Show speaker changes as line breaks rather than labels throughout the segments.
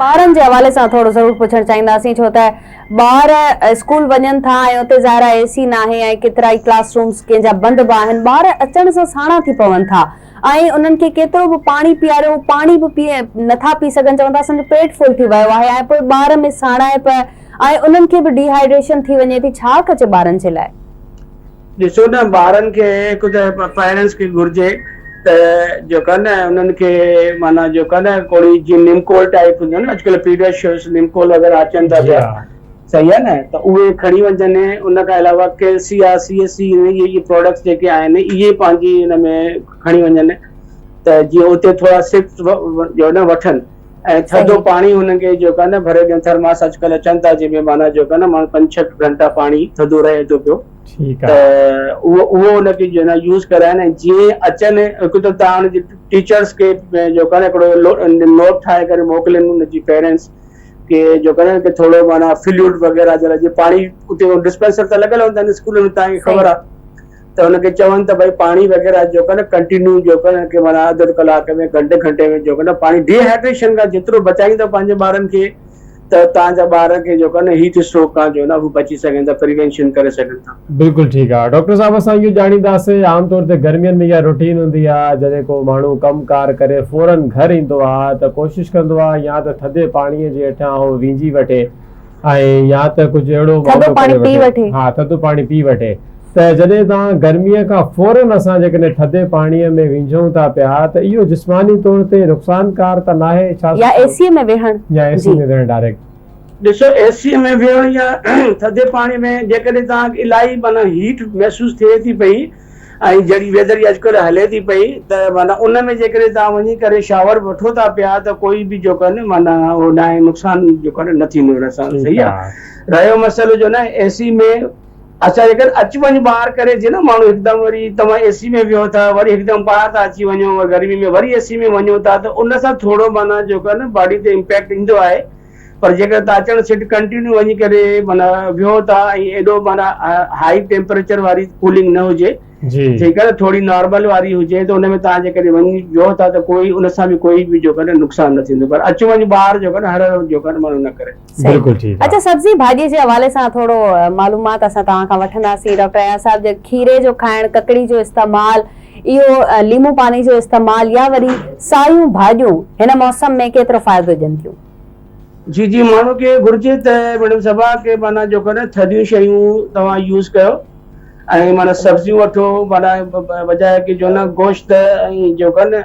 ٻارن جي حوالي سان ٿورو ضرور پڇڻ چاهينداسين ڇو ته ٻار اسڪول وڃن ٿا ۽ اتي ظاهر آهي اي سي ناهي ۽ ڪيترائي ڪلاس رومز ڪنهن جا بند به آهن ٻار اچڻ سان ساڻا ٿي پون ٿا ۽ انهن کي ڪيترو به پاڻي پياريو هو پاڻي به پي نٿا پي سگهن چون ٿا اسان جو پيٽ فل ٿي ويو آهي ۽ پوء ٻار ۾ ساڻائپ ۽ انهن کي به ڊي هائيڊريشن ٿي وڃي ٿي ڇا ڪجي ٻارن جي لاء؟
ڏسو نه ٻارن کي هڪ ته پيرنٽس کي گهرجي ته جيڪو آهي نه انهن کي معنيٰ جيڪو آهي نه ڪوڙي جيئن نمڪول ٽائپ هوندو آهي نه اڄڪلهه پيڊيا شورس نمڪول وغيره اچن ٿا پيا صحيح آهي نه ته اهي کڻي وڃن ان کان علاوه ڪيلسي آهي سي ايس سي اهي اهي پراڊڪٽس جيڪي آهن اهي پنهنجي ان ۾ کڻي وڃن ته جيئن اتي ٿورا سپس جو نه وٺن ۽ ٿڌو پاڻي هنن کي جيڪو آهي نه ڀري ڏين ٿرماس اڄڪلهه اچن ٿا جنهن ۾ معنيٰ جيڪو آهي نه ماڻهو پنج ڇهه گهنٽا پاڻي ٿڌو رهي ٿو پيو ته اهو اهو ان کي جو آهي يوز ڪرائن ۽ جيئن اچن هڪ ته تان ان جي ٽيچرس کي جيڪو آهي نه هڪڙو نوٽ ٺاهي ڪري موڪلين ان جي پيرنٽس کي جيڪو آهي نه ٿورو معنيٰ فلوئڊ وغيره جي لاء جيئن پاڻي اتي ڊسپينسر ته لڳل هوندا آهن اسڪول ۾ تان کي خبر آهي ته ان کي چون ته ڀئي پاڻي وغيره جيڪو آهي نه ڪنٽينيو جيڪو آهي نه کي معنيٰ اڌ اڌ ڪلاڪ ۾ گهنٽي گهنٽي ۾ جيڪو آهي نه پاڻي ڊي هائڊريشن کان جيترو بچائيندو پنهنجي ٻارن کي ته توهان جا ٻار کي جيڪو آهي نه هيٽ اسٽروڪ کان جو نه هو بچي سگهن ٿا پريوينشن ڪري سگهن ٿا.
بلڪل ٺيڪ آ ڊاڪٽر صاحب اسان اهو ڄاڻينداسين عام طور تي گرمين ۾ اها روٽين هوندي آ جڏهن ڪو ماڻهو ڪم ڪار ڪري فورن گهر ايندو آ ته ڪوشش ڪندو آ يا ته ٿڌي پاڻي جي هيٺان هو وينجهي وٺي ۽ يا ته ڪجهه اهڙو
ٿڌو پاڻي پي وٺي.
ها ٿڌو پاڻي پي وٺي ته جڏهن توهان گرميء کان فورن اسان جيڪڏهن ٿڌي پاڻيء ۾ وينجهون ٿا پيا ته اهو جسماني طور تي نقصانڪار ته ناهي ڇا
يا اي سيء ۾ ويهڻ
يا اي سي ۾ ويهڻ ڊائريڪٽ.
ڏسو اي سيء ۾ ويهڻ يا ٿڌي پاڻي ۾ جيڪڏهن توهان کي الاهي معنيٰ هيٽ محسوس ٿئي ٿي پئي ۽ جهڙي ويدر جي اڄڪلهه هلي ٿي پئي ته معنيٰ ان ۾ جيڪڏهن توهان وڃي ڪري شاور وٺو ٿا پيا ته ڪوئي به جيڪو آهي نه معنيٰ اهو ناهي نقصان جيڪو آهي نه نه ٿيندو ان سان صحيح آهي رهيو مسئلو جو نه اي سي ۾ اڇا جيڪر اچ وڃ ٻاهر ڪري جي نه ماڻهو هڪدم وري توهان اي سي ۾ ويهو ٿا وري هڪدم ٻاهر ٿا اچي وڃو وري گرمي ۾ وري اي سي ۾ وڃو ٿا ته ان سان ٿورو معنيٰ جيڪو آهي نه باڊي تي امپيڪٽ ايندو آهي پر جيڪر توهان اچڻ سٽ ڪنٽينيو وڃي ڪري معنيٰ ويهو ٿا ۽ ايڏو معنيٰ هائي ٽيمپريچر واري ڪولنگ نه هجي
جي
ٺيڪ آهي نه ٿوري نارمل واري هجي ته ان ۾ توهان جيڪڏهن وڃي ويهو ٿا ته ڪوئي ان سان به ڪوئي به جيڪو آهي نه نقصان نه ٿيندو پر اچ وڃ ٻاهر جيڪو آهي نه هر هر جيڪو آهي نه ماڻهو نه ڪري.
بلڪل ٺيڪ آ.
اڇا سبزي ڀاڄي جي حوالي سان ٿورو معلومات اسان توهان کان وٺنداسين ڊاڪٽر اياز صاحب جي کيري جو کائڻ ڪڪڙي جو استعمال اهو ليمو پاني جو استعمال يا وري سايون ڀاڄيون هن موسم ۾ ڪيترو فائدو ڏين ٿيون.
جي جي ماڻهو کي گهرجي ته ميڊم صاحبه ڪي معنيٰ جيڪو نه ٿڌيون شيون توهان يوز ڪيو ۽ معنيٰ سبزيون وٺو معنيٰ بجاء ڪي جو نه گوشت ۽ جيڪو نه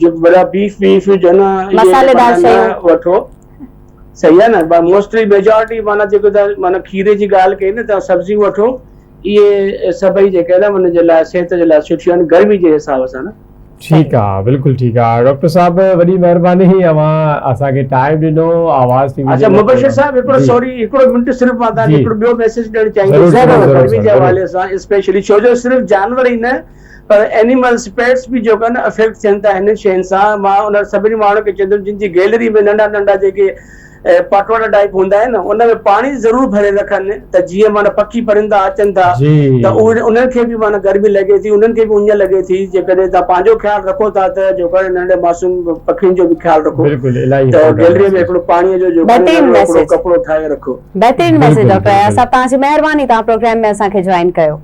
جو بيف ويف جو نه
مصالحيدار شيون
وٺو صحيح آهي نه موسٽلي ميجارٽي معنيٰ جيڪو تان معنيٰ کيري جي ڳالهه ڪئي نه تان سبزيون وٺو اهي سڀئي جيڪي آهن ان جي لاء صحت جي لاء سٺيون آهن گرمي جي حساب سان نه
ٺيڪ آ بلڪل ٺيڪ آ ڊاڪٽر صاحب وڏي مهرباني اوهان اسان کي ٽائيم ڏنو آواز ٽي وي
اچا مبشر صاحب هڪڙو سوري هڪڙو منٽ صرف مان تان کي هڪڙو ٻيو ميسيج ڏيڻ چاهيندس گرمي جي حوالي سان اسپيشلي ڇو جو صرف جانور ئي نه پر اينيملز پيٽس به جيڪو آهي نه افيڪٽ ٿين ٿا هنن شين سان مان انهن سڀني ماڻهن کي چوندم جن جي گيلري ۾ ننڍا ننڍا جيڪي پاٽوڙا ٽائيپ هوندا آهن نه ان ۾ پاڻي ضرور ڀري رکن ته جيئن معنيٰ پکي پرندا اچن ٿا ته اهي انهن کي به معنيٰ گرمي لڳي ٿي انهن کي به اڃ لڳي ٿي جيڪڏهن توهان پنهنجو خيال رکو ٿا ته جيڪو آهي ننڍي معصوم پکين جو به خيال رکو ته گيلري ۾ هڪڙو پاڻي جو جيڪو آهي ننڍڙو هڪڙو ڪپڙو ٺاهي رکو.
بهترين ميسيج ڊاڪٽر اياز صاحب توهان جي مهرباني توهان پروگرام ۾ اسان کي جوائن ڪيو.